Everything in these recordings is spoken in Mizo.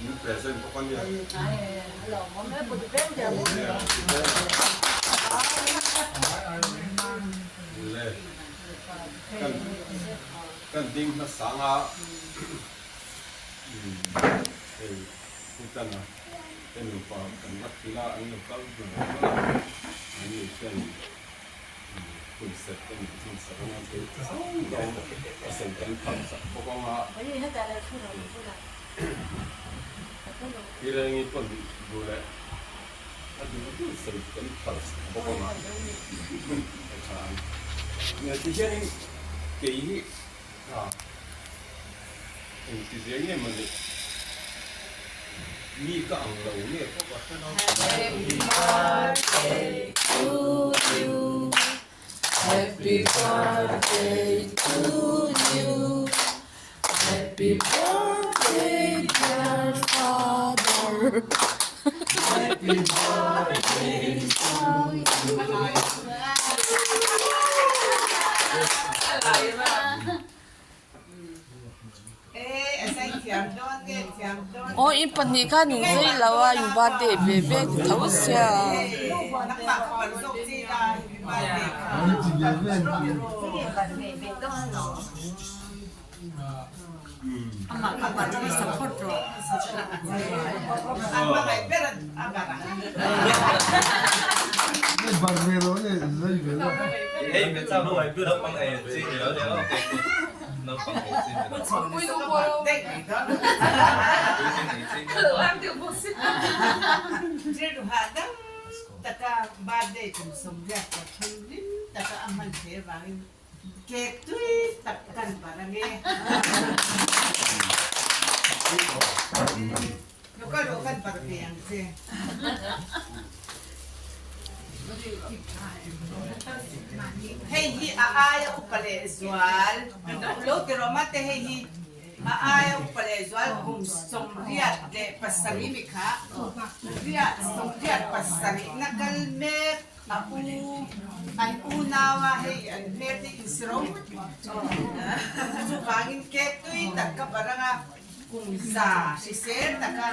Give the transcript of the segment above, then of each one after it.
Min present bawk a nia. Le kan kan ding hmasa anga hei hutana te nupa kan va thil a an lo kal hnu a an ni ten hun set te min thun sak anga kei zawng zawng a sawi kan phal sak bawk anga Tirengi pawn duh leh a duh duh sawi kan phal sak bawk anga a tha ang. Tihianin kei hi Engti zia nge mawni mi ka ang lo nge pawh ka hre lo. Happy birthday to you Happy birthday to you Happy birthday dear father Happy birthday to you Aw in pahnih khan in zai lo a in birthday ve ve ti tho sia. Cake tui tak kan bar ange. Local rawh kan bar ve ang che. Hei hi a aia upa leh zual lo ti rawh mate hei hi a aia upa leh zual kum 77 mi kha riat 77 na kal mek A u, an unau a hei an hmel te insi ro chuvangin cake tui tak ka bar anga kum za hrisel taka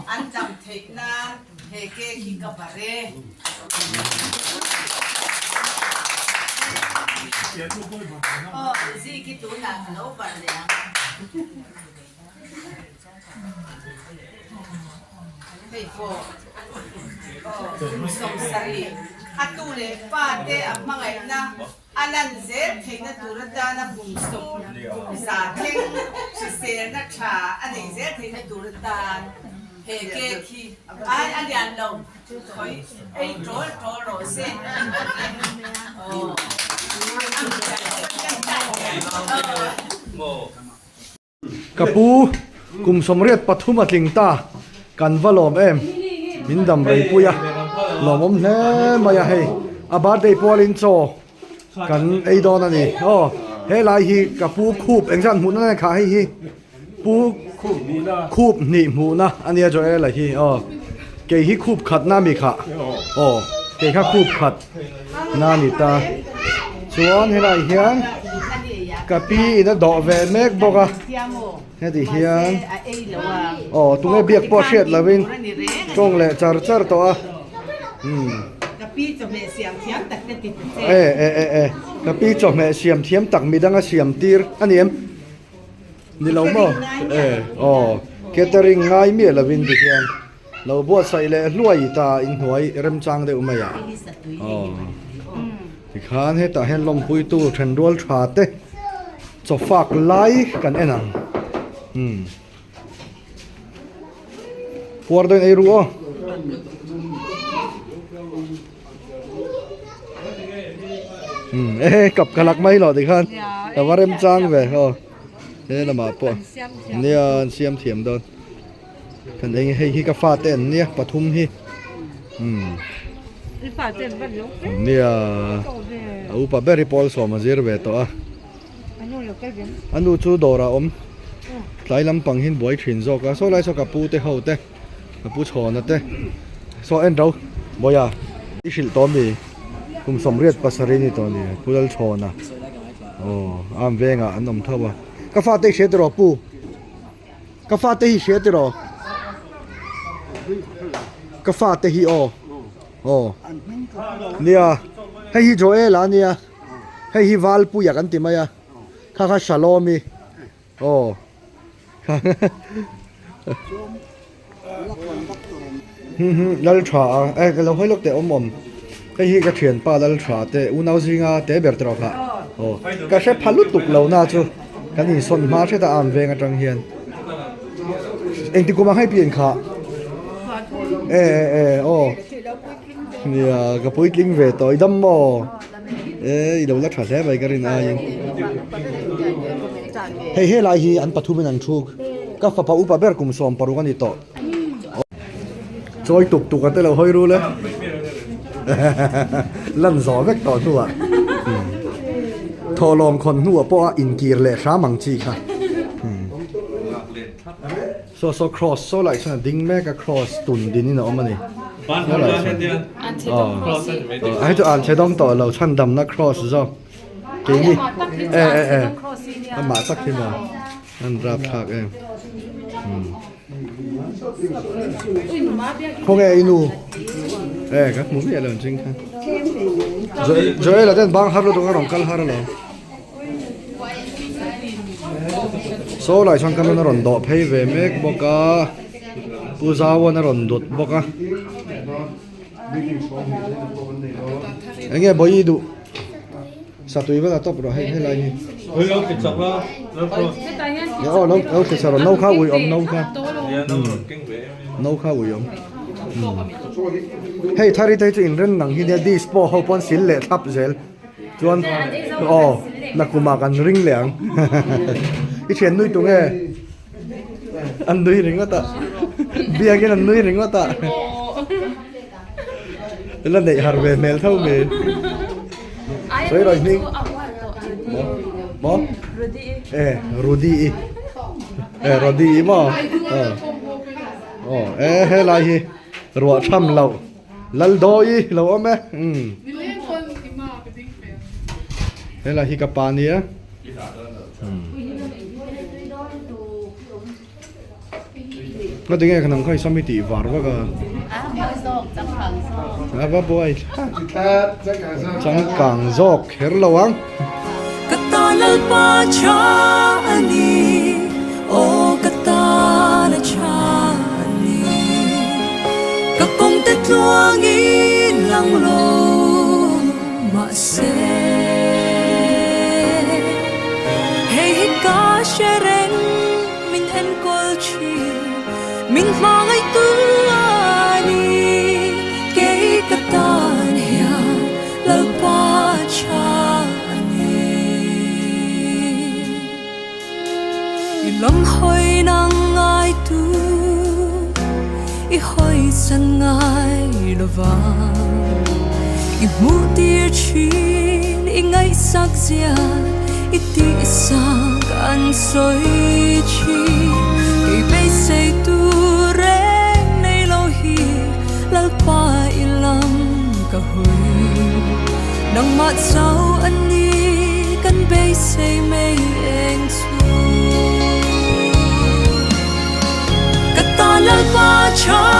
an dam theih nan he cake hi ka bar e. Aw, zik hi tunah ka lo bar leh ang. Hei pawh kum 70 a tu leh fa te a hmangaihna a lan zel theihna tur atana kum sawm kum za thleng hriselna tha a neih zel theihna tur atan he cake hi ai a lian lo khawi ei tawl tawl rawh se. Ka pu, kum 83 a tling ta, kan va lawm em? Min dam rei pui a, lawmawm hle mai a hei, a birthday pualin chaw kan ei dawn a ni. Aw, helai hi ka pu khup engzat hmuhna nge kha hei hi pu khup hnih hmuhna a nia Joel-a hi aw, kei hi khup khatna a mi kha aw, kei kha khup khat. Na ni ta. Chuan helai hian ka pi in a dawh ve mek bawk a. Heti hian aw tunge biak pawh hriat lovin tawng leh char char tawh a. Umm. E e e e ka pi chawhmeh siam thiam tak midang a siam tir a ni em? Ni lo maw? E aw catering ngai miah lovin ti hian. Lo buatsaih leh hluai ta inhnuai remchang deuh mai ah aw tikhan hetah hian lawmpuitu thenrual tha te chaw fak lai kan en ang umm puar dawn ei ru aw. Umm e kap ka lak mai lo tikhan ka va remchang ve aw he lamah pawh nia an siam thiam dawn. Kan eng hei hi ka fate an nia pathum hi umm nia a upa ber hi pawl sawm a zir ve tawh a a nu chu dawrah a awm tlai lampang hian buai thin zawk a saw lai saw ka pu te ho te ka pu chhawna te saw en ro bawiha i hrilh tawh ami kum 87 ni tawh a ni pu Lalchhawna aw am vengah an awm tho a ka fate i hria tiraw pu. Ka fate hi hria tiraw? Ka fate hi aw. Aw. Nia. Hei hi Joel a nia. Hei hi Valpuia kan ti mai a. Kha kha Shalomi. Aw. Lal tha a e ka lo hawi lawk teh awm awm hei hi ka thianpa lal tha te unau zinga te ber te rawh kha aw ka hre pha lutuk lo na chu kan insawn hma hret a am veng atang hian engti kum ang hei pian kha e e e aw nia ka puitling ve tawh i dam maw. E i lo la tha hle mai ka rin aiin. Hei helai hi an pathumin an thuk. Ka fapa upa ber kum 16 a ni tawh. Chawi tuk tuk a te lo hawi rul e. Lan zawh vek tawh hnuah. Thawhlawm khawn hnuah pawh a inkir leh hram ang chi kha. Saw saw cross saw lai chuan a ding mek a cross tun din in a awm a ni saw lai chuan aw a hei chu an chhe dawng tawh lo chhan damna cross zawk keini e e e amah tak hi maw an rap thlak em khawnge i nu e ka hmu miah lo ang ching khan Joel a ten bang har lutuk a rawn kal har alawm. Saw lai chuan ka nun a rawn dawh phei ve mek bawk a Pu Zauan a rawn dawt bawk a eng nge bawi duh satui vel a tawp rawh hei helai hi aw lo lo thli chak rawh no kha ui awm no kha no kha ui awm hei thari te hi chu inren nang hi nia dispo ho pawn sil leh thlap zel. Chuan aw nakumah kan ring leh ang i thian nui tunge an nui ringawt a biakin an nui ringawt a la neih har ve hmel tho mai sawi rawih hming maw e Rudy i e Rody i maw aw e helai hi ruah tham loh. Laldawi lo awm e umm helai hi ka pa nia umm nga tinge ka nang kha i sam i tih var vak a a va buai changkang zawk kher lo ang. Ka ta lalpa tha a ni aw ka ta la tha a ni Ka kawng te tluangin lang lo mahse Hei hi ka hre reng min enkawl thin min hmangaihtu a ni Kei ka tan hian Lalpa tha a ni. I lam hawi nang ngai tu, i hawi san ngai lo vang. I hmuh tir thin, i ngaihsak zia, i tihsak an sawi thin. Kei beisei tu reng nei lo hi Lalpa i lam ka hui. Nangmah chau a ni kan beisei mai eng chu. Ka ta Lalpa tha.